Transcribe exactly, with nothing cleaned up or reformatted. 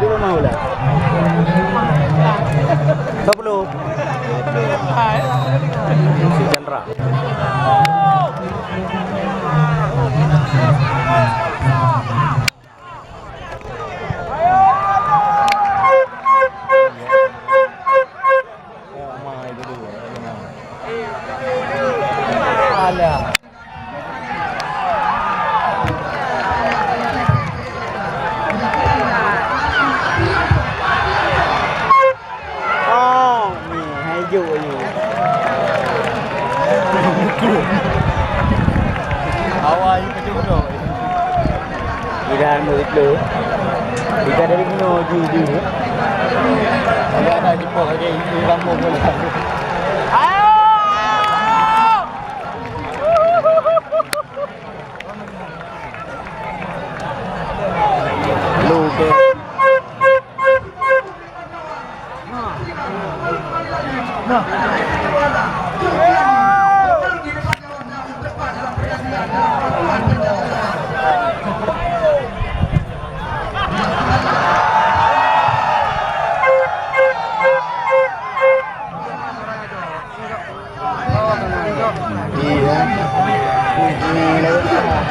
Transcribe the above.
Sepuluh mah ulah. Sepuluh. Chandra. Alah. Oh, ni, hai jok ni. Awai, kejut tu. Tidak, murid lu. Kita dari Mino, di, di. Tidak ada jepok lagi, itu kampung pun. Ayo! Lu ke. Iya. Ini lewat.